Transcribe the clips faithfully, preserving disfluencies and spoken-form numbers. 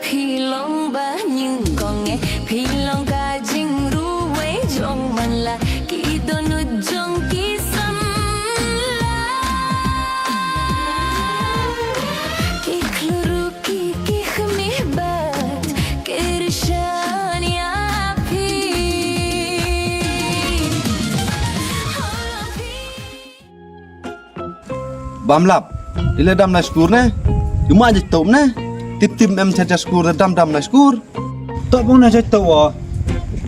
Phi long ba nyngkong e, phi long ka jingruwei jong man la, ki dohnud jong ki samla. Ki khlur ki, ki khmih bad, ki ryshan ya phi. Bam lap, i le dam na skur ne? Yu ma jait tau ne? Tip tip em cha cha skur ne, dam dam na skur. Tau bang na jait tau wa.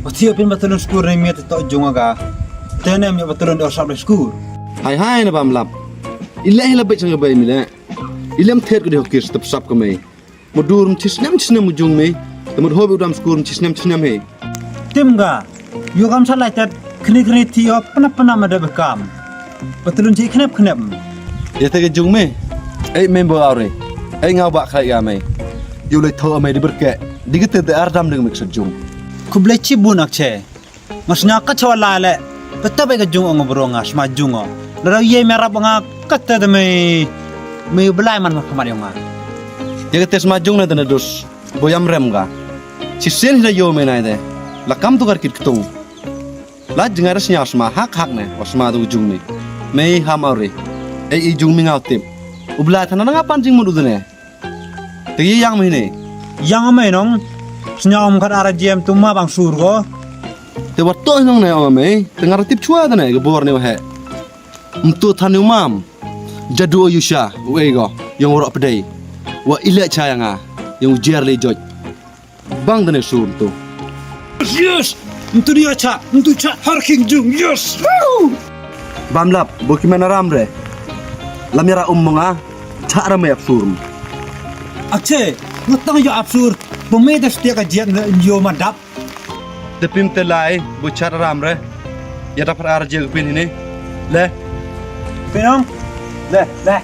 Wa thia pin ba tulun skur ne, mi tau jung aga. Te ne mi ba tulun da sap le skur. Hai hai ne bam lap. I le hi la bait chang bai mi le. I lem thet ko de hokir step sap ko mai. Mo dur mchi snem snem u jung me. Te mo hobi u dam skur mchi snem snem he. Tim ga. Yo kam sa lai tet khni khni thi yo pna pna ma da be kam. Ba tulun chi khnep khnep. Ya te ka jung me. Ei member are. Ei ngau ba khai ga me. Yo le tho me di berke. Di kete de ar dam deng me sa jung. Khublei chibun Akshay. Nga sñiaw ka chwa la le. Peta bai ka jung ong bro nga sma jung o. Lada ye me rap nga kata de me. Me u belai man ma khamat yong nga. Ye kata sma jung na de na dus. Bo yam rem nga. Chi sien hi da yo me nai de. La kam tu kar kit ktung. La jngai da sñiaw sma hak hak ne. Wa sma du jung me. Me ham are. Ei i jung me nga u tip. U belai thana nga pan jingmut u de ne. Te ye yang me ne. Yang me nong. Sñiaw um khat ara jem tu ma bang sur ko. Te wa to nong ne ong me. Te nga ra tip chwa da ne ke bor ne wa he. Mtu than u mam. Jadu o yusha u e go. Yong rok pdei. Wa ile cha yang a. Yong jer le joj. Bang da ne sur mtu. Yes. Mtu dia cha. Mtu cha har king jung. Yes. Woo! Bam lap. Bo ki mena ram re. Lam yara um mo nga. Cha ram me ap sur. Ache. Ngutang yo ap sur. Bo me da stia ka jiat ne yo ma dap. Te pim te lai, bu chat ram re. Ya ta phar ar je pin hini. Le. Pinong. Le, le.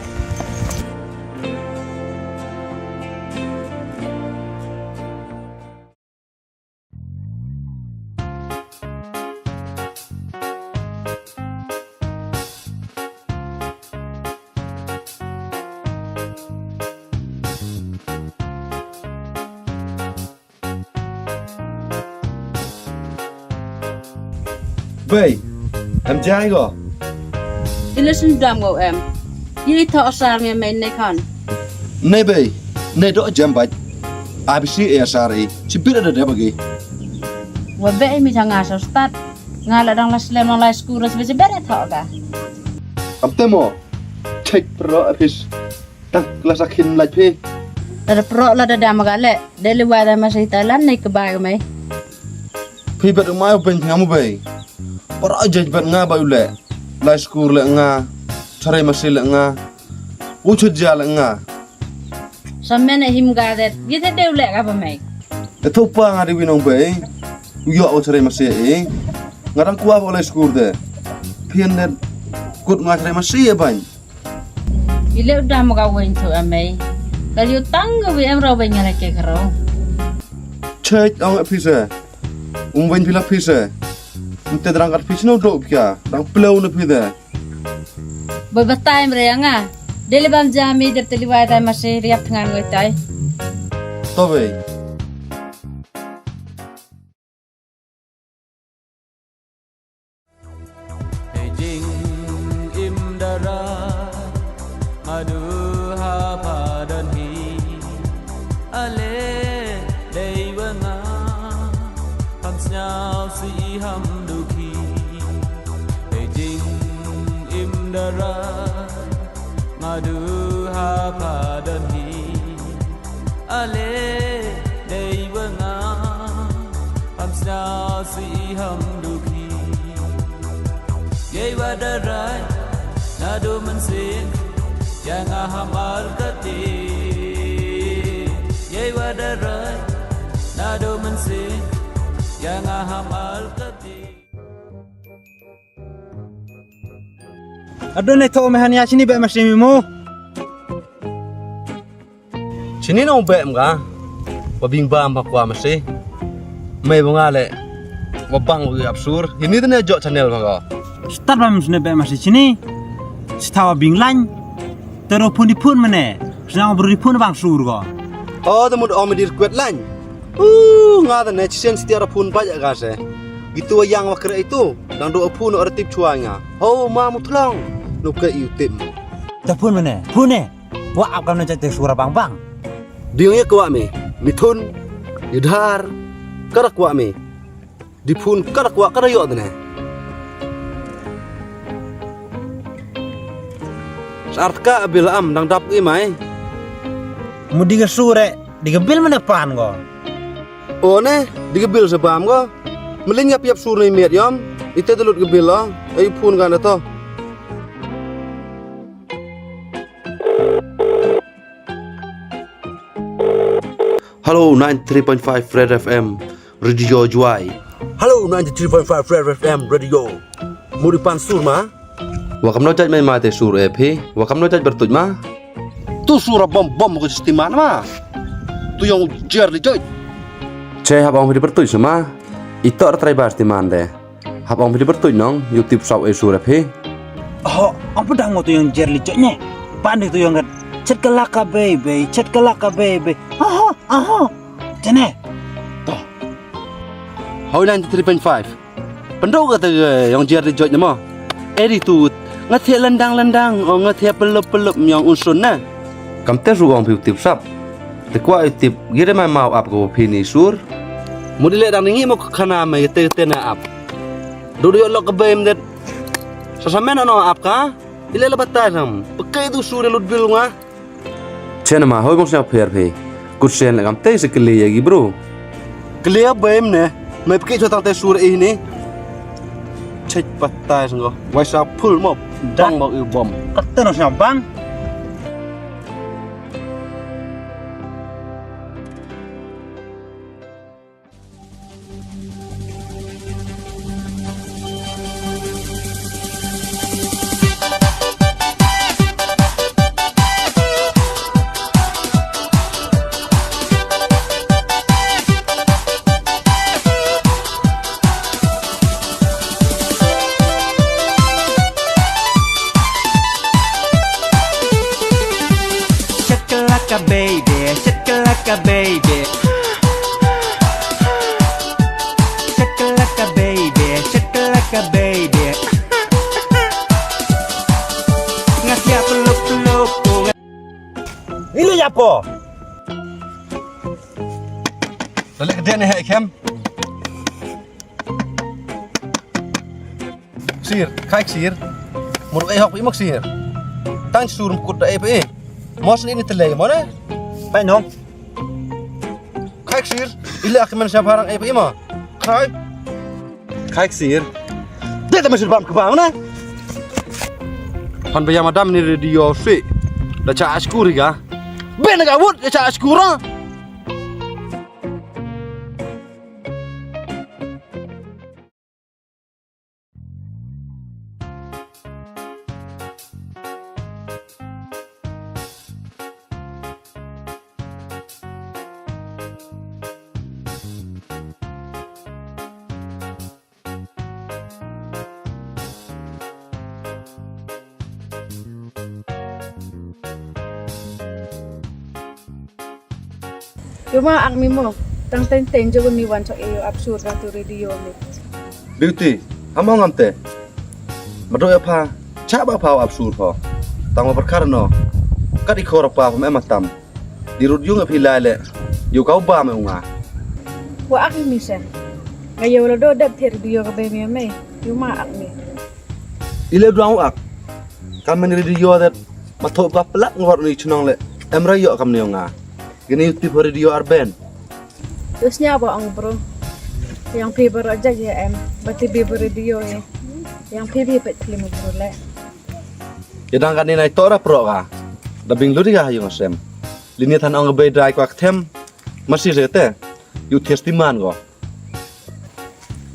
Bei, em jai ko. Ile sin dam ko em. Ye tho sar nge me ne khan. Ne bei, ne do jam bai. A B C e sar e. Chi bit da da bagi. Wa bei mi changa sa start. Nga la dang la slem la school ras be chi bit tho ka. Am te mo. Check pro office. Tang, la sa khin lait phi. Lada pro lada dam ga le, deli wa da masi Thailand nei ka bai ka mai. Phi bet u mai u ben ngam u bei. Pro jaj bet nga bai u le. Lai school le nga, chare masi le nga. U chut ja le nga. Sa men e him ga det, ye te de u le ka ba mai. E tho pa nga de wi nong bei. U yo u chare masi e. Nga dang kwa ba lai school de. Phi en det kut nga chare masi e bai. Ile u dam ka wen tho amei. Ka yu tang ka wi em ro bai ngala ke karo. Chet ong phi se. Um wen phi la phi se. Um te drang kat phi sno do kya. Dang pleu na phi de. Bai batai mre nga. Deli bam jami dep teli wai tai masi riap thngan wai tai. To bai. Hei jing im dara, madu ha pha don hi. Ale dei wa nga, ham sñiaw si ham dukhi. Hei jing im dara, madu ha pha don hi. Ale dei wa nga, ham sñiaw si ham dukhi. Yei wa da rai, na do man sin, ya nga ham al kati. Yei wa da rai, na do man sin, ya nga ham al kati. Adon e tho me han ya chini be masi mi mo. Chini nong be mga. Wa bing bam ha kwa masi. Mai bunga le. Wa bang wa ap sur. Hini tene jo channel mga. Start bam sne be masi chini. Sita wa bing lain. Tero pun di pun mane. Sna wa bru di pun bang sur ko. O, da mut o me di request lain. U, nga da ne chisien stia ra phone bait ya ka se. Gitu wa yang wa kre itu. Dang du o phone o retip chwa nga. Ho, ma mu thlong. Nu ke yu tip. Da phone mane, phone ne. Wa ap kam na chak te sura bang bang. Di yong ye kwah me. Mithun. Yudhar. Ka ra kwah me. Di phone ka da kwah ka da yoh de ne. Sar ka bil am dang dap i mai. Mu di ka sure, di ka bil mane pan ko. O ne, di ka bil sa bam ko. Melin ka piap sure ni miet yom. Ite de lut ka bil o. Ai phone ka na to. Hello, ninety-three point five Red F M, Radio Jowai. Hello, ninety-three point five Red F M, Radio. Muri pan sur ma? Wa kam no jaj mai ma te sur e phi. Wa kam no jaj bertuj ma? Tu sur bom bom ko stiman ma. Tu yong jer di joj. Che hap ong phi di bertuj ma. Ito ra trai bar stiman de. Hap ong phi di bertuj nong, yu tip saw e sur e phi. Ho, ong phi dang ngo tu yong jer li chok ne. Pan di tu yong kat. Chet kalaka baby, chet kalaka baby. Aha, aha. Chene. To. Hoi ninety-three point five. Pendo ka te yong jer li chok ne mo. Eri tu. Nga thia lendang lendang, o nga thia pelup pelup yong unsun na. Kam te su ong phi u tip sap. Te kwah i tip, gire mai mau ap ko phi ni sur. Mu di le dang ni ngi mo khana mai te te na ap. Du du yo lok ka bem det. Sa sa men ano ap ka. I le la batai sam. Pekai du sur lut bil nga. Chen ma hoi bong sa pher phi. Kut sen la kam te se kli ya gi bro. Kli ya bem ne. Mai pekai chwa tang te sur i ni. Chek batai sang ko. Wai sa phul mo. Dang mo i bom. Kat te no sa bang. Shakalaka baby, shakalaka baby. Shakalaka baby, shakalaka baby. Nga siap peluk-peluk ko. Ini ya po. Balik ke dia ni, hai, Kem. Sir, khai sir. Mur ai hok i mok sir. Tang sur kut da ai pe. Mos ni ni tele mo ne. Pai nong. Khai sir. Ile ak men sa barang ai pe mo. Khai. Khai sir. De ta masir bam ke bam ne. Han baya madam ni radio si. Da cha askuri ga. Ben ga wut da cha askura. Yo ma ak mi mo, tang teng teng jo mi wan chok e yo ap sur ka tu radio mi. Beauty, ham ong am te. Mado ya pha, cha ba pha ap sur pho. Tang wa perkara no. Kat i khor pa pho me matam. Di rut yung phi lai le. Yo kau ba me unga. Wa ak mi se. Nga yo lo do dep the radio ka be mi me. Yo ma ak mi. Ile duang ak. Kam men radio det. Ma tho ba plak ngor ni chnong le. Em ra yo kam ni nga. Gini ti pho radio arben. Terus nya ba ong bro. Yang phi bro aja ya em. Ba ti bi bro radio ya. Yang phi bi pet film bro le. Ya dang kan ni nai to ra pro ka. Da bing lu di ka yung sem. Lini than ong be dai kwak them. Masih rete. Yu thiestiman ko.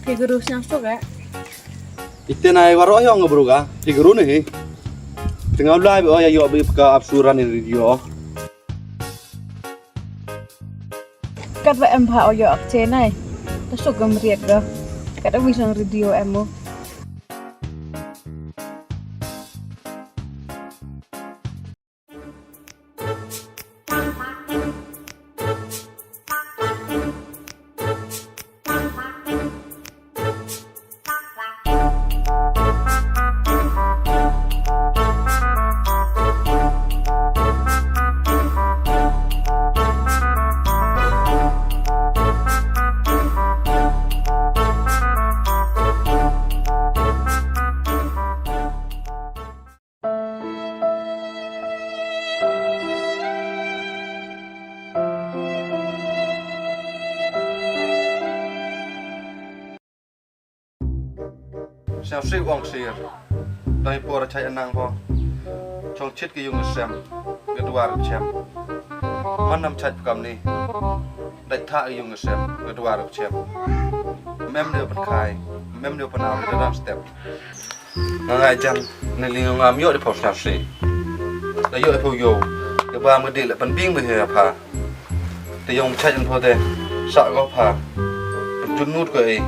Phi guru siang sok eh. Ite nai waro yong bro ka. Phi guru ni hi. Tengah ulai be o ya yo be ka ap sur ni radio. Kat wa em pha o yo ak che nai. Ta sok gam riat ga. Kat wa sang radio em mo. Sñiaw sih ong sir. Dang i por chait anang pho. Chong chit ki yung ka sem, ka dwar ka chem. Man nam chait pha kamni. Dait tha ki yung ka sem, ka dwar ka chem. Mem de pynkhai, mem de pynau, de dang step. Nga ngai jan, ni li nga am yoh di pho sñiaw sih. Da yoh i pho yoh. Ka bam ka dih le pynbing ba he pha. Te yong chait an pho te, sa ko pha. Jun ngut ko e.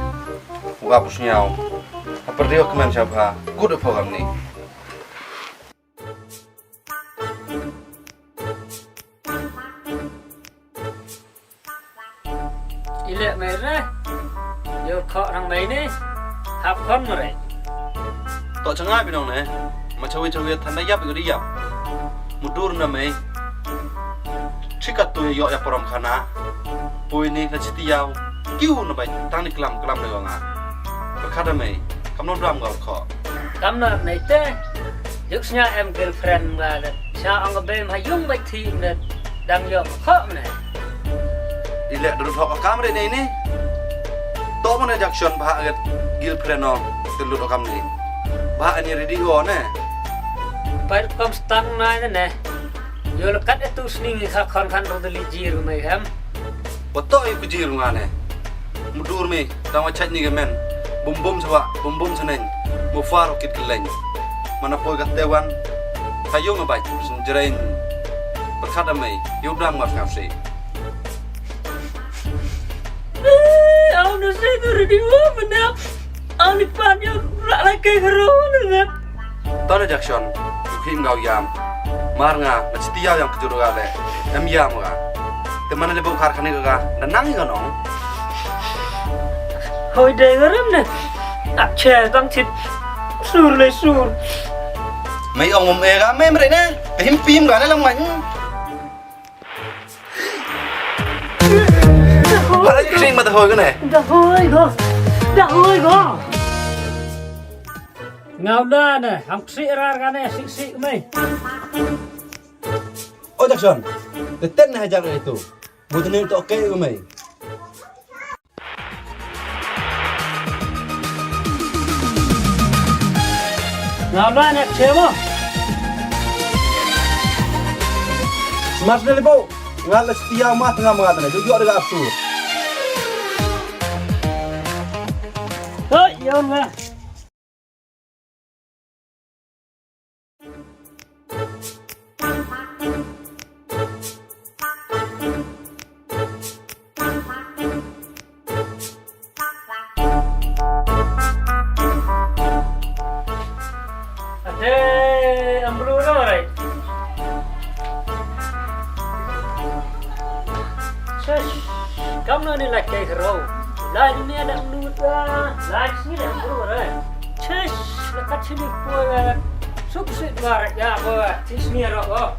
U ap u sñiaw. Ap pyrdi o kmen cha pha. Kut pho kamni. I leh mei re. Yow khoh rang mei ni. Hap khon mei re. To changa bi nong ne. Ma chawi chawi than da yap i ka ri yap. Mudur na mei. Chikat tu yoh ya porom khana. Poi ni na chiti yaw. Kiu na bai tang ni klam klam na nga. Pyrkhat da mei. Kam no dram nga khoh. Kam no mei te. Juk sñiaw em girlfriend nga le. Sñiaw ong ka bei ma yung bai thi ne. Dang yoh khoh ne. I leh dur thok kam re ne ni. To mo ne Jackson bha girlfriend no. Te lut kam ni. Bha ni ready o ne. Pai kom stang na ne. Yow la kat e tu sning i kha khon khan ro da li jir mei hem. Wa to i ku jir nga ne. Mudur mei, tang wa chait ni ka men. Bum bum sa wa, bum bum sa neng. Mu far kit ka leng. Mana poi ka te wan. Ka yung bai, sin jrein. Pyrkhat da mei, yow dam nga sñiaw sih. Au na se tu ready wa mena. Au ni pan yow ra la ke ro na. Tone Jackson, u khim ngau yam. Mar nga, na chiti yaw yang kejur ga le. Em yam ga. Te mana le bok khar khani ga, na nang ga nong. Hoi de garam ne. Ak che bang chit. Sur le sur. Mei ong mom e ga, mei mre ne. Him pim ga ne lam ngan. Ba la kring ma da hoi ko ne. Da hoi ko. Da hoi ko. Ngau da ne, ham sih rar ka ne, sih sih mei. O Jackson, te ten ne hajar itu. Bu tene to ke ko mei. Ngam la ne che mo. Mas ne libo. Nga la setia mat nga ma nga ne. Jujur da absurd. Hoi, yon nga. Ate, am bru na, right? Shush, kam na ni la kai ro. La ni ni da am bru da. La ni da am bru, right? Shush, la kat sini poi, right? Suk sik la, right? Ya, poi, right? Tis ni ro, oh.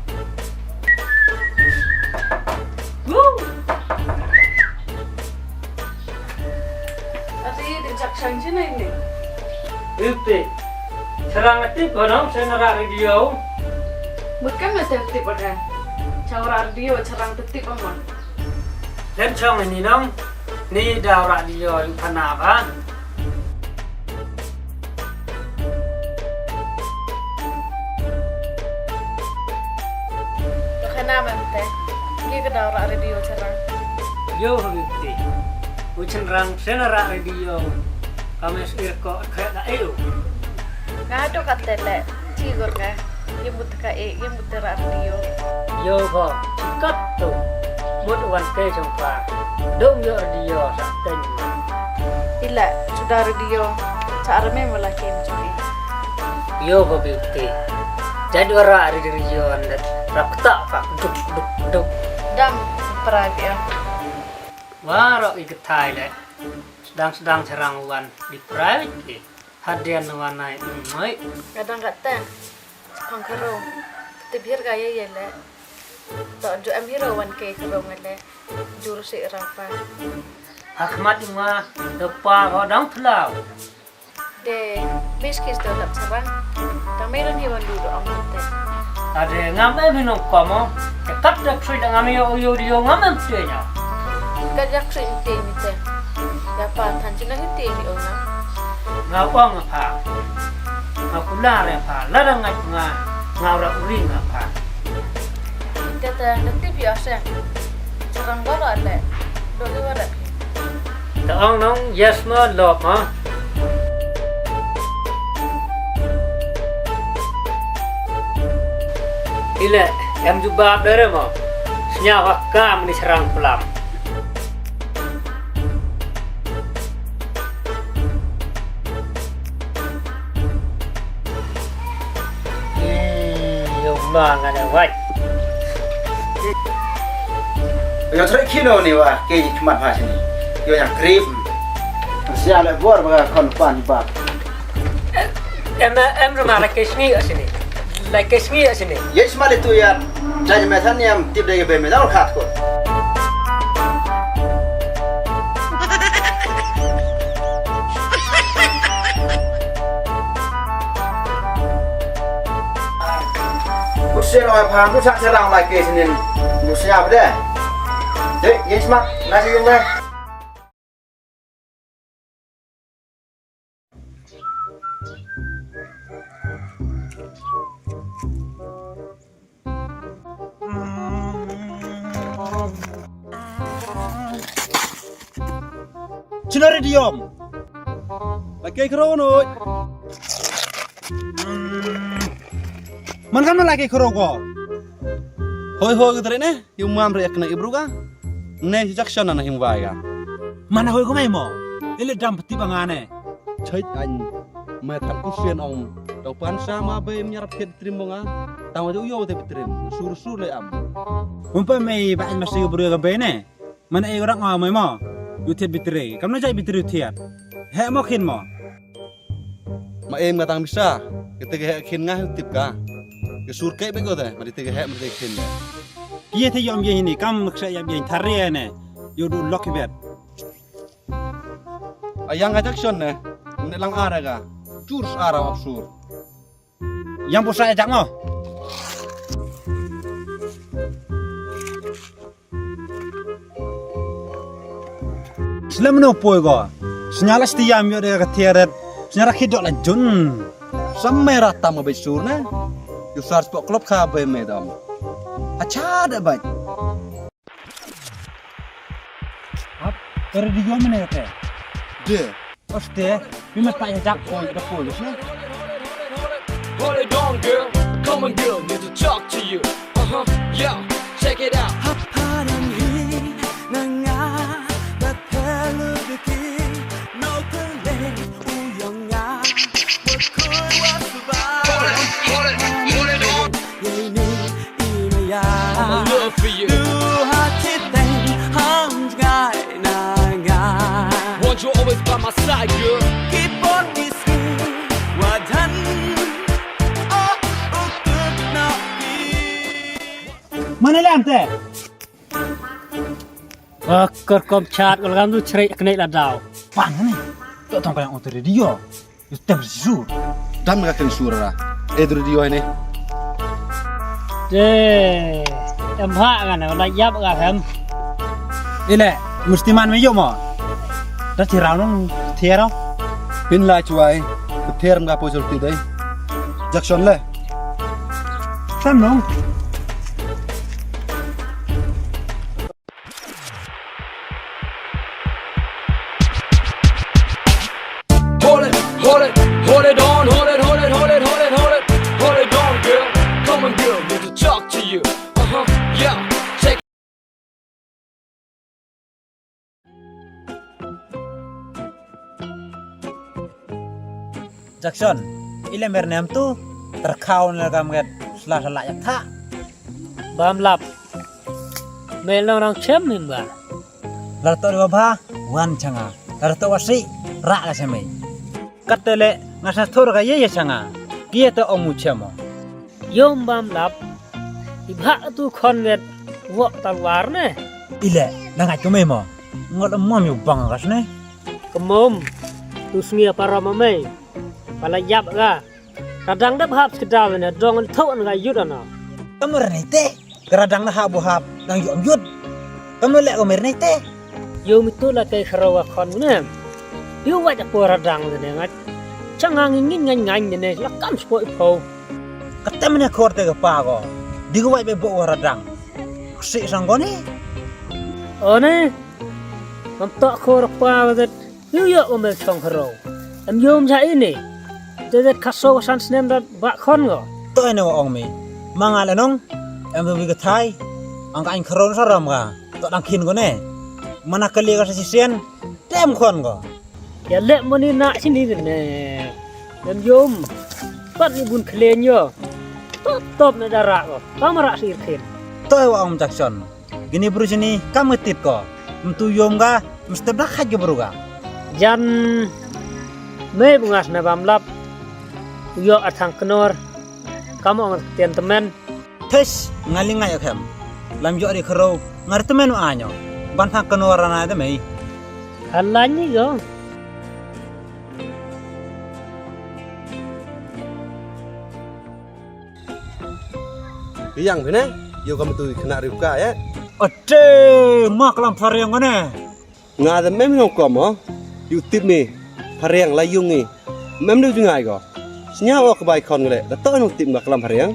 Woo! Ati, di chak chang chi nai ni. Iti. Charang ati ko nong, sa na ra radio. Bukan na tip tip ada. Chau ra radio, charang tip tip aman. Lem chong ni nong, ni da ra radio yu khana ba. To khana man te. Ngi ka daw ra radio charang. Yo, Habibti. U chynrang sena ra radio. Kame sir ko khe na eu. Nga to ka tele. Chi gor nga. Ye mut ka e, ye mut ra radio. Yo ho, kat to. Mut wan ke chong pa. Dong yo radio sa teng. Ila, suda radio. Sa arme mala kem chong e. Yo ho Beauty. Jadu ra radio anda. Rap kta pa. Duk, duk, duk. Dam, private ya. Waro i kthai le. Sedang-sedang charang wan di private ki. Hadian wan nai, mm, oi. Kadang kata, pang karo. Tip hir kaya ye le. To jo em hiro wan ke karo ngale. Jur si rapa. Hakmat ma, depa ho dang plau. De, bis kis do lap sarang. Tang meron hi wan du do am te. Ade, ngam em hi nong komo. Te kat da trui da ngam yo, yo, yo, ngam em te nya. Kat yak trui te mi te. Ya pa than chi na hi te mi o na. Nga ong pha. Nga kular pha. Lada ngait nga, nga ura uri nga pha. Kata da tip ya se. Charang bala le. Do le wala. Ta ong nong yes mo, lop mo. Ile, em jubab dere mo. Snya wa kam ni serang pelam. Hmm, yo ma nga ne wai. Yo tre kino ni wa, ke khmat ha sini. Yo yang krip. Sia le bor ba kon pan ba. Em, em, rama la ke sngi a sini. La ke sngi a sini. Ye sma le tu ya. Jai me than yam tip de be me dal khat ko. Ku se ro pha, ku sa sa rang la ke sini. Ku se ap de. De, ye sma, la si yung de. Chino rediom. Laki kro no. Man kam laki kro ko. Hoi hoi, gudre ne. Yu mam re ek na ibru ka. Ne si Jackson na him wai ka. Mana hoi ko mai mo. Ile dam peti bangane. Chait an. Mai thang ku sien ong. Tau pan sa ma be mi arap khet trim bonga. Tang wa ju yo te trim. Sur sur le am. Umpa mai ba an masi ibru ka be ne. Mana e orang ma mai mo. Yu thiat bitri. Kam na jai bitri thiat. He mo khin mo. Ma em nga tang bisa, kete ke he khin nga tip ka. Ke sur ke be ko te, ma di te ke he, ma di te khin. Ye te yom ye hini, kam kse yam ye thare ne. Yo du lok bet. Ayang ajak shon ne, ne lang ara ka. Chur ara ap sur. Yang pusa ajak mo. Slem no poi ko. Sñiaw la sti yam yo de ka thiaret. Sñiaw ra khidok la jun. Samme ra tam be sur ne. Yu sar spok klop kha be me dam. Acha de bai. Ap, tere di yo mene te. De. Oste, mi mat pa jak poi, da poi, ne? Hold it on, girl. Come on, girl. Need to talk to you. Uh-huh. Yeah. Check it out. Hap haram hi, nanga, but hello, the king. No, Hold it, hold it, hold it on. I'ma love for you. Want you always by my side, girl. Mana lam te? Ah, kar kom chat, kal gam tu chre kne la daw. Pang ni. To tong ka yang otor radio. Yu tem sur. Dam ka tem sur ra. E dur radio ni. De, em ha ka na, la yap ka hem. Ile, mustiman me yo mo. Da ti rau nong, ti rau. Pin la chuai. Ter nga po jol ti dei. Jackson le. Sam nong. Hold it, hold it, hold it on, hold it, hold it, hold it, hold it, hold it, hold it on, girl. Come on, girl, need to talk to you. Uh-huh, yeah, check. Jackson, ile mer nem tu, terkhaw ne kam get, sla sla yak tha. Bam lap. Mel nong nong chem him ba. Lar to wa bha, wan changa. Lar to wa si, ra la chemei. Kat te le, nga sa thor ka ye ye changa. Ki ye to omu chemo. Yom bam lap. I bha tu khon nget, wok talwar ne. Ile, na ngai kumei mo. Ngot mom yu bang kas ne. Kemom, tu sngi apa rama mei. Pala yap ga. Radang dep hap skeda wene, dong el thok nga yut ana. Kamu renai te, radang na hap bu hap, dang yom yut. Kamu lek ko mernai te. Yo mitu la kai kharawa khon ne. Yu wait a por radang de ne ngat. Chang ang ngin ngan ngan de ne la kam spoi pho. Kata mene khor te ka pa ko. Di ko wait be bo radang. Ksi sang ko ne. O ne. Ngam tok khor pa de. Yu yo o mel chong khro. Em yom ja ini. Te de khaso san snem da ba khon ko. To ne wa ong mi. Manga le nong. Em bi ka thai. Ang ka ang khro sa ram ka. To dang khin ko ne. Mana kali ka sa sisien. Tem khon ko. Ya lek moni na sini ne. Dem yom. Pat ni bun klen yo. Top top ne dara ko. Kamara sir khin. Toi wa ong Jackson. Gini bru sini kam ngetit ko. Mtu yom ga. Mesti dak haj ke bru ga. Jan. Me bungas na bam lap. Yo atang kenor. Kam ong tien temen. Tes, ngali ngai akem. Lam yo ri khro, ngar temen wa anyo. Ban thang keno rana de mei. Halan ni go. Yang bine, yo kam tu kena riu ka ya. Ate, ma klam phariang ne. Nga da mem yong ko mo, yu tip mi, phariang la yung i. Mem du jingai ko. Snya o ka bai khon le, da to nong tip nga klam phariang.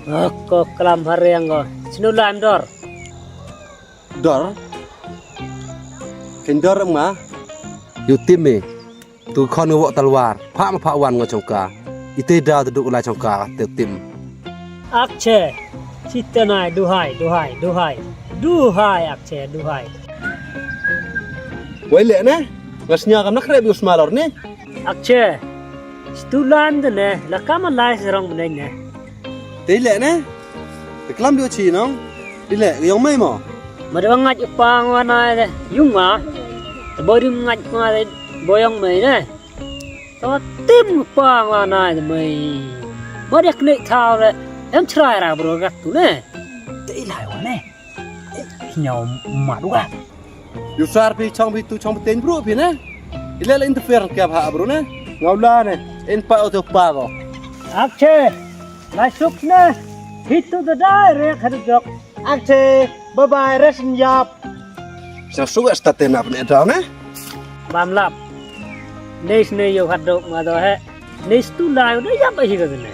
O ko klam phariang ko. Snu lam dor. Dor? Ken dor em nga? Yu tip mi. Tu khon nga wok talwar, pha ma pha wan nga chongka. Ite da tu duk lai chongka, te tim. Akche, chita nai, duhai, duhai, duhai. Duhai, akche, duhai. Wai le ne, nga snya kam nak rep yus malor ne. Akche, stu lam de ne, la kam lai serong bneng ne. Te le ne? Te klam dio chi nong? Te le, yong mei mo? Ma de ngaj u pa ngwa na de, yung ma. Te bo dim ngaj ngwa de, bo yong mei ne. To tim u pa ngwa na de mei. Ma de kne thau de, em chrai ra bro rak tu ne. Te lai wa ne. Nyau ma du ga. Yu sar phi chong phi tu chong phi ten bru phi ne. Ile le interfere ke bha bru ne. Ngau la ne. En pa o to pa ko. Akche. Lai suk ne. Hi tu da dai re khadu jok. Akche. Bye bye res yap. Sa su sta te na ne da ne. Bam lap. Nes ne yo khadu ma do he. Nes tu lai da yap hi ga ne.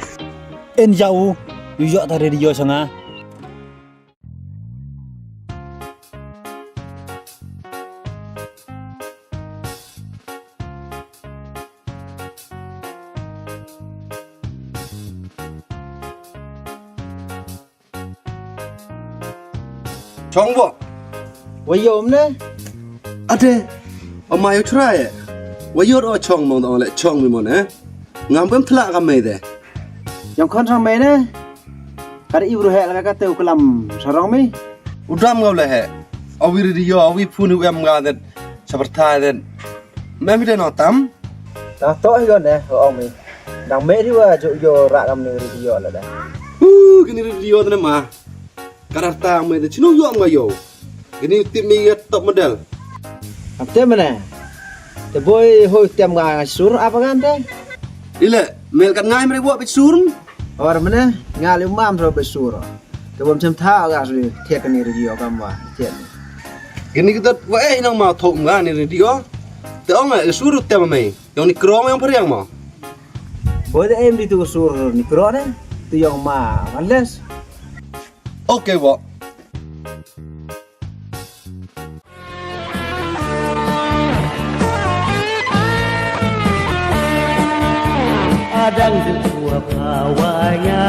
En jau. Yu yo ta radio sanga. Chong bo. Wa yom ne? Ade. Ama yo chrai. Wa yo o chong mo le chong mi mo ne. Ngam bem thla ka mei de. Yong khon sang mei ne. Kar i bru he la ka te u klam sarong mi. U dam ngau le he. Awi radio, awi phone u em nga de. Sabar thai de. Mem de no tam. Ta to hi gon de, ong mi. Dang mei di wa jo jo ra kam ni radio la de. Hu, kini radio de ma. Karar ta mei de chinu yo ma yo. Kini tip mi ya top model. Ap te mene. Te boy hoi tem nga sur apa kan te? Ile, mel kan ngai mere bo bit sur. Or mene, ngali mam ro bit sur. Te bom chem tha ga su thiak ni radio kam wa thiak. Kini kita wa eh nang ma thok nga ni radio. Te ong eh sur tem mei. Yong ni krong yong phariang mo. Boy de em di tu sur ni krong ne. Tu yong ma, unless. Okay, wa. Adang tu tua pawanya.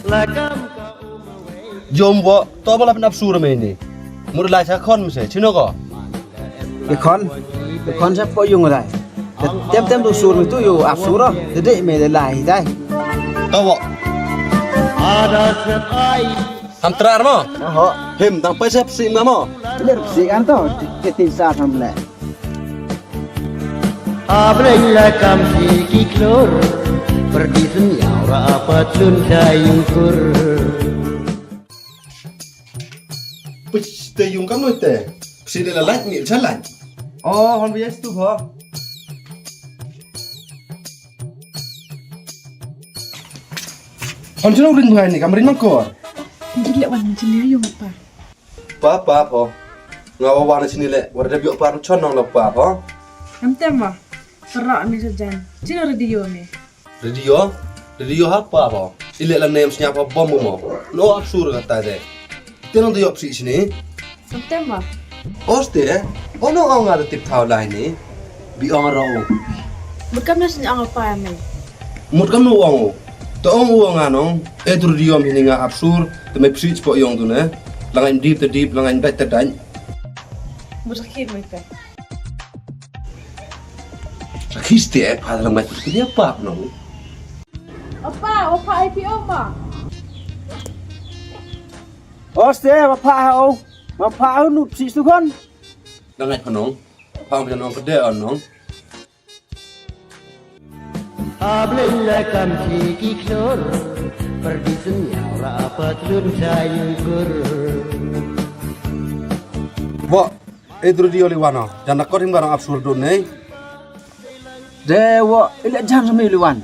Lakam ka umaway. Jom bo, to bala pin ap sur me ni. Mur lai sa khon me se, chino ko. Ye khon, ye khon sa po yung rai. Tem tem tu sur me tu yo ap sur, te de me de lai dai. To bo. Ada sep ai. Ham trar mo? Aho. Him, dang pai sep si ma mo. Ler si kan to, te tin sa tham le. Abreng la kam si ki klor, perdi sen yaw ra apa tlun dayung kur. Pus te yung kam no te. Si le la lait, mi cha lait. Oh, hon bias tu ho. Hon chino rin bhai ni, kam rin mangkor. Ni le wan chini yung pa. Pa, pa, po. Nga wa wan chini le, wa da dep yoh par chon nong la pa ho. Em tem wa. Tara mi sa jan. Chini radio mi. Radio? Radio ha pa ho. Ile la nem snya pa bom mo. No ap sur ka ta de. Te nong da yoh psi chini. Em tem wa. Oste, ono ong nga da tip thaw lai ni. Bi ong ro. Mut kam na snya ong pa mi. Mut kam no ong. To ong ong nga nong. E tur diom hini nga ap sur. Te me psi po yong tu ne. Langain dip te dip, langain dait te dait. Mut sakit me te. Sakit te, pa lang mai tu dia pa nong. Apa, apa ai pi oma. Oste, wa pa ha o. Wa pa ha nu psi tu kon. Langai pa nong. Pa nong ka de nong. Ablin la kam ki ki klor, pergi senyau la apa tlun sayukur. Wa, e dru di oli wano, jan nakot him garang ap sur dun nei. De wa, ile jam sami oli wan.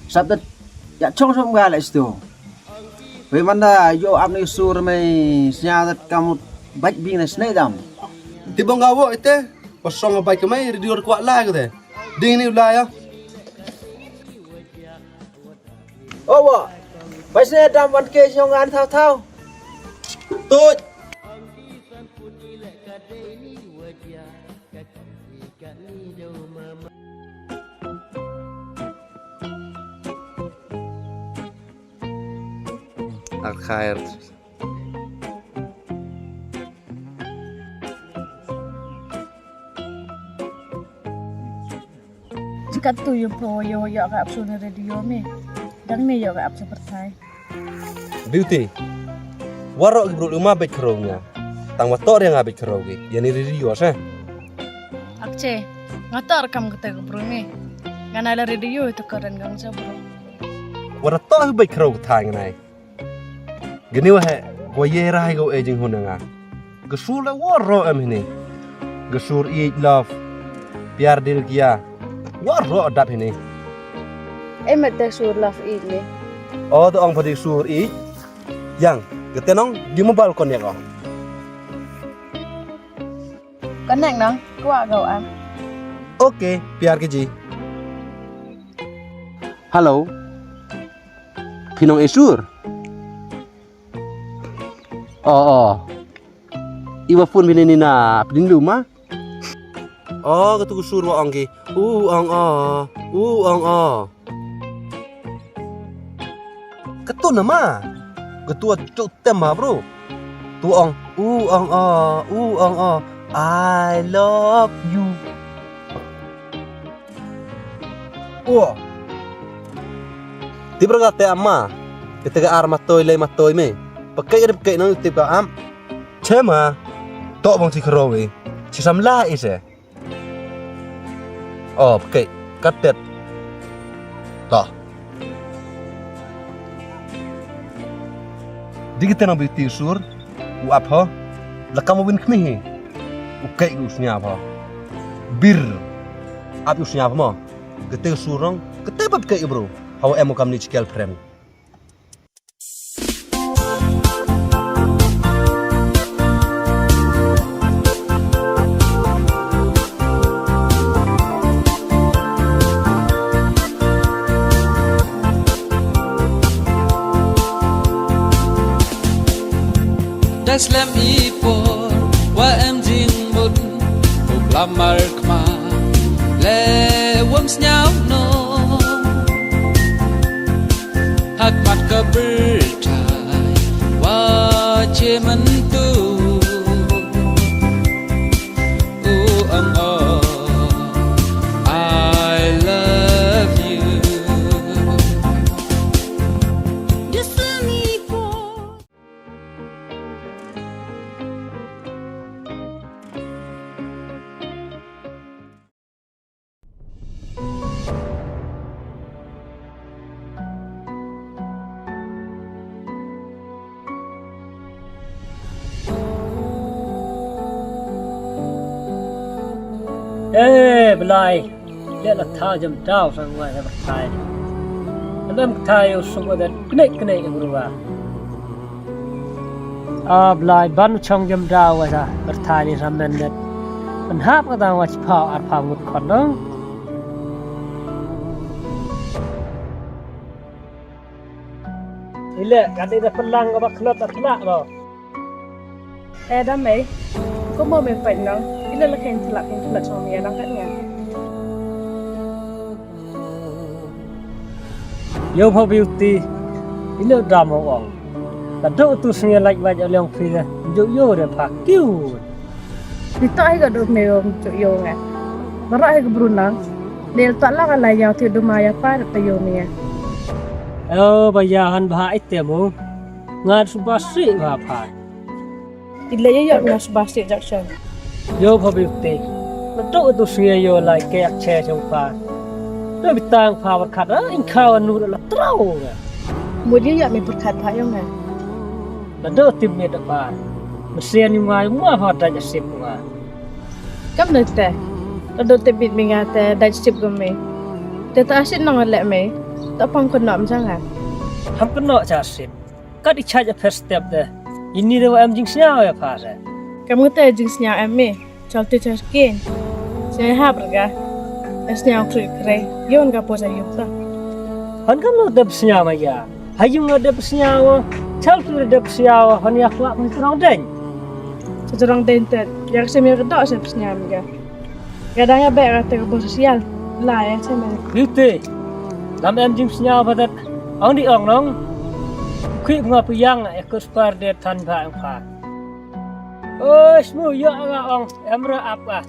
Sap dat, ya chong som ga le sto. Wei manda yoh ap ni sur mei snya dat kamut bait bing na snei dam. Ti bong ga wo ite, pasong bait kemai radio kwah la kete. Ding ni u la ya. O wo, bai snei dam wan ke song an thaw thaw. Tut. Ar khair. Chikat tu yoh pho yoh yoh ka ap sur na radio mi. Dang ni yoh ka ap sa pyrthai. Beauty. Waroh ki bru luma bait khraw nga. Tang wa tor ya nga bait khraw ki. Ya ni radio sa. Akche. Nga tor kam kata ka bru mi. Nga na la radio tu karen gang sa bru. Waroh tor bait khraw ka thai nga nai. Gani wa he, wa ye rai go e jinghun nga. Ga sur la waroh em hini. Ga sur each love. Pyar dil kiya. Waroh dap hini. Em te sur love each ni. O to ong pha di sur each. Yang, kete nong di mobile kon ya ko. Connect nong, kwah go am. Okay, pyar ki ji. Hello. Phi nong e sur. O, o. Iwa phone phi ni na pdin luma. O, katu ka sur wa ong ki. U ong o. U ong o. Katu na ma. Katu a tu tem ma bro. Tu ong. U ong o. U ong o. I love you. O. Tip ra ka te amma. Kete ka ar matoi lei matoi me. Pakai ka dep kai nang tip ka am. Chema. Tok bang chi khraw e. Chi samla i se. O, pakai. Katet. To. Di kete nang Beauty u sur. U ap ho. La kam u win khmi hi. U kai u snya ho. Bir. Ap u snya mo. Kete u sur nong. Kete bab kai bro. Hawa em u kam ni chikel prem. Da slem i por wa em jingmut u klamar kma le wam sñiaw no. Hat mat ka byrtai wa che man tu. U ang o, I love you. Just let me pour. Eh, Blai. Le la tha jam daw sang wai ha batai. Lam thai u sung wa da knek knek ya bru wa. A Blai, ban chong jem daw wa sa, pyrthai ni ramen det. Pynhap ka dang wa chiphaw arphaw ngut khon dong. Ile, ka dei da pynlang ka ba khlot da thlak lo. Eh, da mei. Ko mo me pait nong. Ile la khein thlak, khein thlak chong ya dang kat nga. Yow pha Beauty, ino da mo ong. Ka dooh tu sngi lait wait o liang phi de, jooh yoh de pha kiu. Nitoh hi ka dooh me ong jooh yoh nga. Baroh hi ka bru nang. Del toh la ka la yaw thi duma ya pa da yoh me. O ba ya han bha ite mo. Nga suba si bha pha. Ile ya yoh nga suba si jak shen. Yow pha Beauty. Nitoh tu sngi yow lai ke ak che chong pha. Nitoh bitang pha wa khat, ah, in khaw anu la trau nga. Mut ya yoh me pyrkhat pha yong nga. Nitoh tip me da pha. Masian yung nga, yung nga pha da sip nga. Kam na te. Nitoh tip bit me nga te da sip ko me. Te ta asit nong le me. Ta pang ko nom sa nga. Ham ko no cha sip. Kat i chaj a first step de. Ini de wa em jingsñiaw ya pha de. Kam ngate jingsñiaw em me. Chal tu char kin. Sñiaw ha berga. Sñiaw kri kre. Yon ka po sa yuk ta. Han kam lo de sñiaw ma ya. Hayung lo de sñiaw. Chal tu de sñiaw. Han ya kwa pun terang den. Terang den te. Ya sem ya kedok sem sñiaw ma ya. Kadang ya bek kata ka bos sosial. La ya, chem ya. Beauty. Lam em jingsñiaw pha det. Ong di ong nong. Kwi nga puyang ya kus par de than pha ong pha. Oi, smu ya nga ong. Em ra ap ah.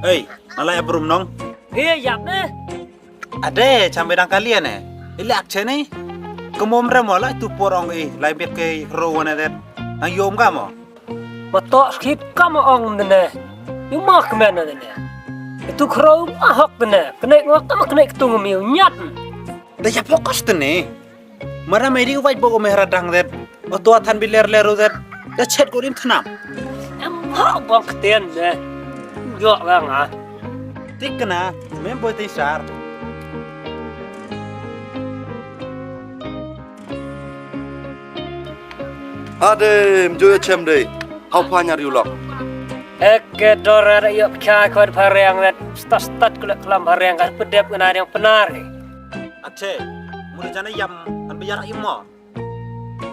Ei, nalai abrum nong? He, yap ne. Ade, cham bedang kali ne. Ile ak che ni. Kemom re mo la tu por ong i, lai bet ke ro wane det. Nang yom ka mo. Ba toh skit ka mo ong ne. Yung ma kmen ne. Itu khro ma hok ne. Kene ngok ka ma kene ktung mi nyat. Da ya fokus te ne. Mara mai di wait bo me hara dang det. O to than bi ler ler det. Ya chet ko rim thnam. Em ho bong ktien ne. Yo ga nga. Tik na, mem boi te sar. Ade, mjo ya chem de. Hau pha nyar yu lok. Ek ke dor ada yo pcha khot phareng det. Stat stat kulak kelam phareng kar pedep kena yang penar. Ache, mula jana yam, an biar imo.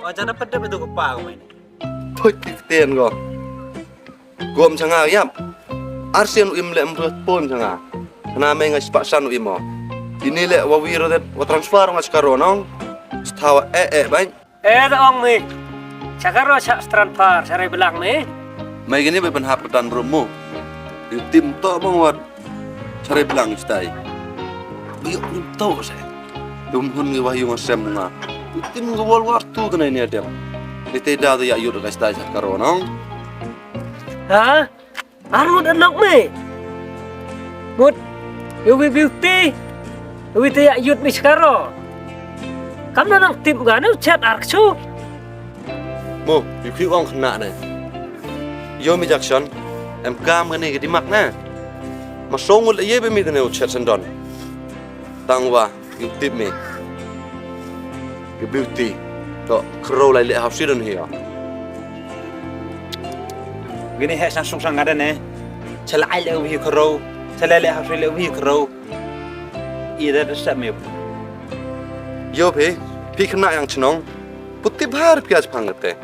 O jana pedep itu ko pa ko main. Thoi ki ktien ko. Gom changa yap. Arsian u im le em pon changa. Na me nga spak san u imo. Ini le wa wiro det wa transfer nga Chakaro nong. Sthawa e e bai. E da ong mi. Chakaro cha transfer, chare belang mi. Mai gini bai ban hap ketan rumu. Yu tim to bang wat. Chare belang stai. Yu tim to se. Dum hun ngi wah yu ngasem nga. Yu tim ngi World War two tena ini adem. Ni te da ya yu ka stai Chakaro nong. Ha? Armut anok mi. Mut. Yu wi Beauty. Yu wi te ya yut mi Chakaro. Kam na nang tim ga ne chat ar kchu. Mo, yu ki ong khna ne. Yo mi Jackson, em kam kani ki dimak ne. Ma song ul ye be mi ne u chet sendon. Tang wa, yu tip mi. Ki Beauty. To, khro lai le hausi don hi ya. Gini he sang sung sang ada ne. Chala ai le wi khro. Chala le hausi le wi khro. I da da sa mi. Yo phi, phi khna yang chnong. Puti bhar pia chpang te.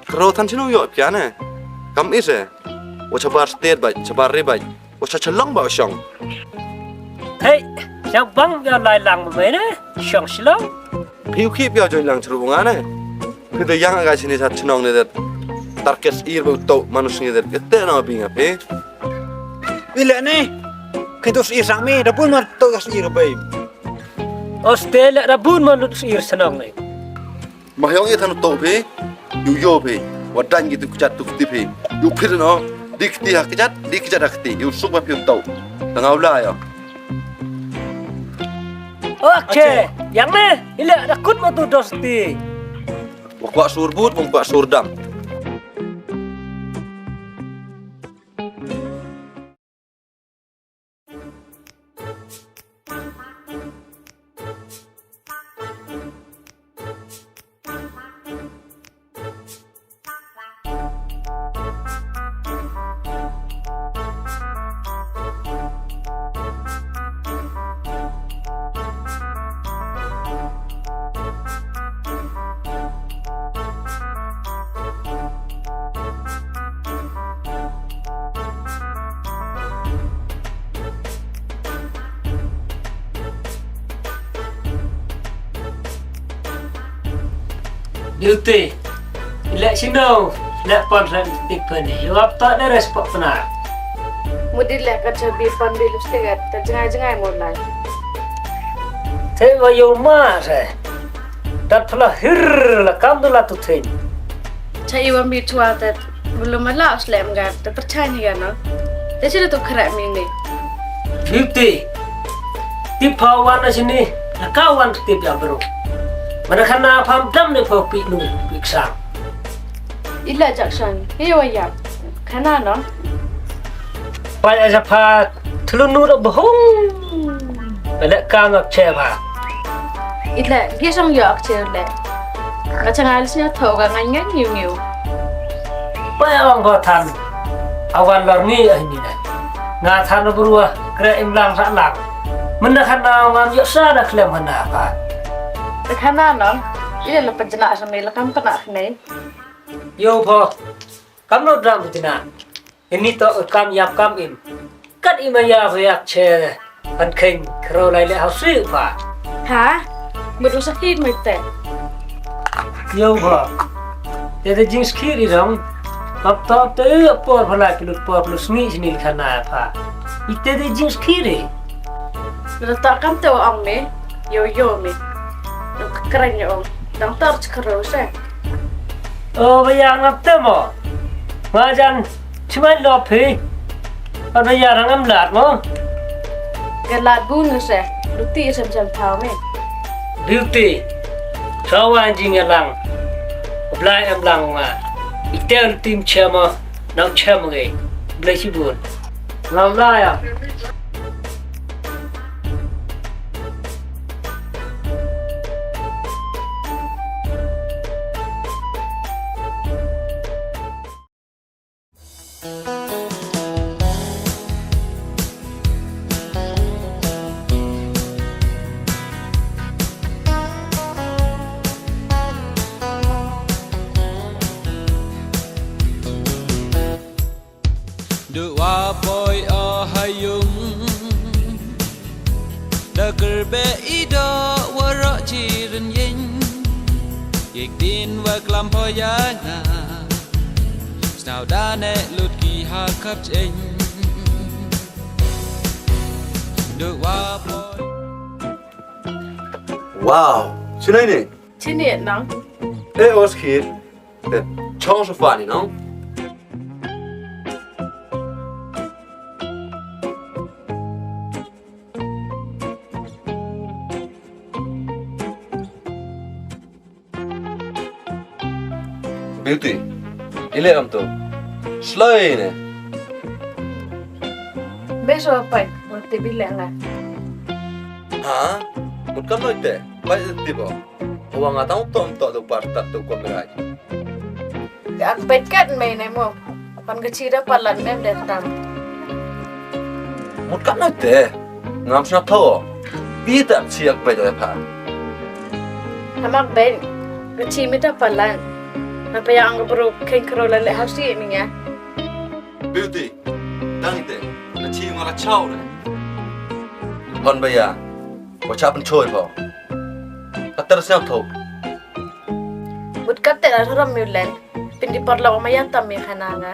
Khro than chinu yo pia ne. Kam ise. Wa chabar state bai, chabar ri bai. Wa cha chalong ba shong. Hey, yang bang ya lai lang ba ne. Shong shilong. Phi u khip ya join lang chru nga ne. Phi da yang aga chini sa chnong ne det. Tarkes ir ba to manus ne det. Ete na bi nga phi. Ile ne. Khin tus ir sang mi, da bun mar to gas ir bai. Australia da bun mar lut ir sanong ne. Ma yong i than to phi, yu yo phi, wa dan gi tu kjat tu kti phi. Yu phir no, di kti ha kjat, di kjat ha kti, yu suk ma phi to. Tang au la ya. O Akshay, yang ne, i leh da kut mo tu dosti. Wa kwah sur but, wa kwah sur dam. Beauty. Leh sino, leh pon ren tik pon ni. Iwap ta ne respect pna. Mudi leh ka chabi pon di lipstick at, ta jngai jngai mo lai. Te wa yo ma se. Dat pla hir la kam du la tu thing. Cha iwa mi chwa te, bulu ma la slem ga, te perchay ni ga no. Te sila tu khrek mi ni. Beauty. Tip pha wan na sini, na ka wan tip ya bro. Mana khana pham dam ne pha pi nu, pi ksang. Ila Jackson, hi wa ya. Khana no. Pai aja pha, thlu nu ro bohong. Bele ka ngap che pha. Ila, gi song yo ak che le. Nga chang al sia tho ga ngan ngan ngiu ngiu. Pai ong ko than. Awan lor ngi ah ni ne. Nga than bru ah, kre im lang sa lang. Menda khana ngam yo sa da khlem khana pha. Te khana no, ila la pajna sa me la kam kana khne. Yo pho, kam no dram pajna. Ini to kam yap kam im. Kat i ma ya pha yak che. Kan kheng khro lai le hau sui pha. Ha? Mut u sakit mai te. Yo pho. Te te jing sakit i dong. Pap to te por pha lai plut por plut sngi sini khana pha. I te te jing sakit i. Lo ta kam te wa ong me. Yo yo me. Lo kren yo ong. Dang tar chkro se. O, ba ya ngap te mo. Nga jan chimai lo phi. Ba ya rang am lat mo. Ka lat bu ngi se. Luti sem sem thau me. Beauty. Chawa jing ya lang. Blai em lang nga. Itel tim chema. Nang chem ngi. Blai chibun. Ngam la ya. Du wa poi o ha yung. Da kyrbe i do waroh chi rynïeng. Yik din wa klam poi ya nga. Snaw da ne lut ki ha khap cheng. Du wa poi. Wow, chinai ne? Chini nang. Eh, os khit. Eh, chong so funny, no? Beauty, ile am to? Sloi ne. Beso pai, mo te bile nga. Ha? Mut kan loi te, pai te bo. Wa nga tang tom to do par tat to ko merai. Ak pet kat me ne mo. Pan ka chi da palan me de tam. Mut kat na te. Ngam sna tho. Pi ta chi ak pet da pha. Hamak ben. Ka chi me da palan. Ma pa yang bro ken kro la le hausi mi nya. Beauty. Dang te. Ka chi ma la chau le. Hon ba ya. Wa cha pynchoi pho. Kater sna tho. Mut kat te la ram mi len. Pyn di parlok ma ya tam mi khana nga.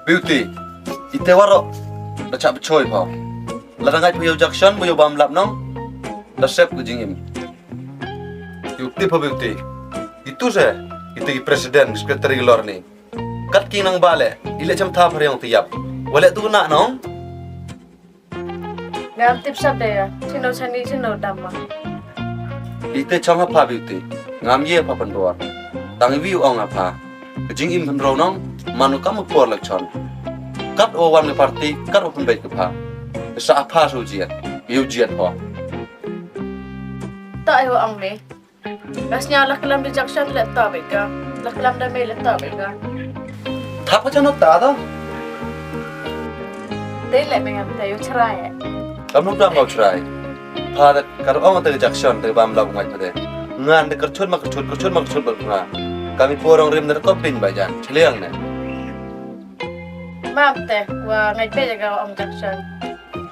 Beauty, ite waroh. Da chah pynchoi pho. La da ngait pho yow Jackson, pho yow bam lap nong. Da sep ko jingim. Yow tip pho Beauty. Itu se, itu ki president, secretary lor ni. Kat ki nang ba le, ile cham tha pha riang ti yap. Wa le tu na nong. Ngam tip sap de ya. Chino chani chino dam ma. Ite chong ha pha beauty. Ngam ye pha pynbor. Tang wi ong ha pha. Ka jingim hynro nong, man u kam u por lak chon. Kat o wan ka party, kat o pynbeit ka pha. Sa a pha su jiat, yu jiat ho. To ai wa ong me. Bas nya la kalam di junction le to be ka. La kalam da me le to be ka. Thap ka chano ta da. Te le me ngam te yu chrai. Kam nuk dam ngau chrai. Pha da kar ong te ka junction te bam la ngai pha de. Ngan de kyrchut ma kyrchut, kyrchut ma kyrchut ba nga. Kami porong rim de ko pin ba jan. Chliang ne. Mam te wa ngai pe ga ong junction.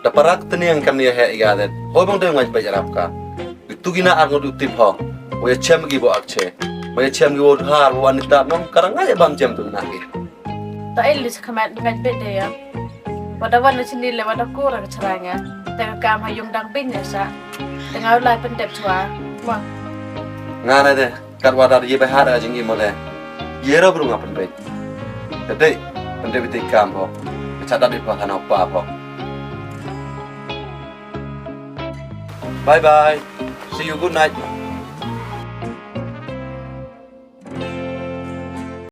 Da parak teniang kam ni he iga de. Hoi bang de ngai pe rap ka. Itu gina ar ngut u tip ho. Wa ya chem gi bo ak che. Wa ya chem gi bo dhar wa ni tap nong karang ngai bam chem tu na gi. Ta el li sa khamat ngai pe de ya. Wa da wan ni sini le wa da kur ka chrai nga. Te ka kam ha yung dang bin ya sa. Te ngau lai pyndep chwa. Ma. Nga na de. Kat wa da ye ba ha da jing i mo de. Ye ro bru nga pynbeit. Te de. Pynbeit te kam ho. Cha da di pa kana pa ho. Bye bye. See you. Good night.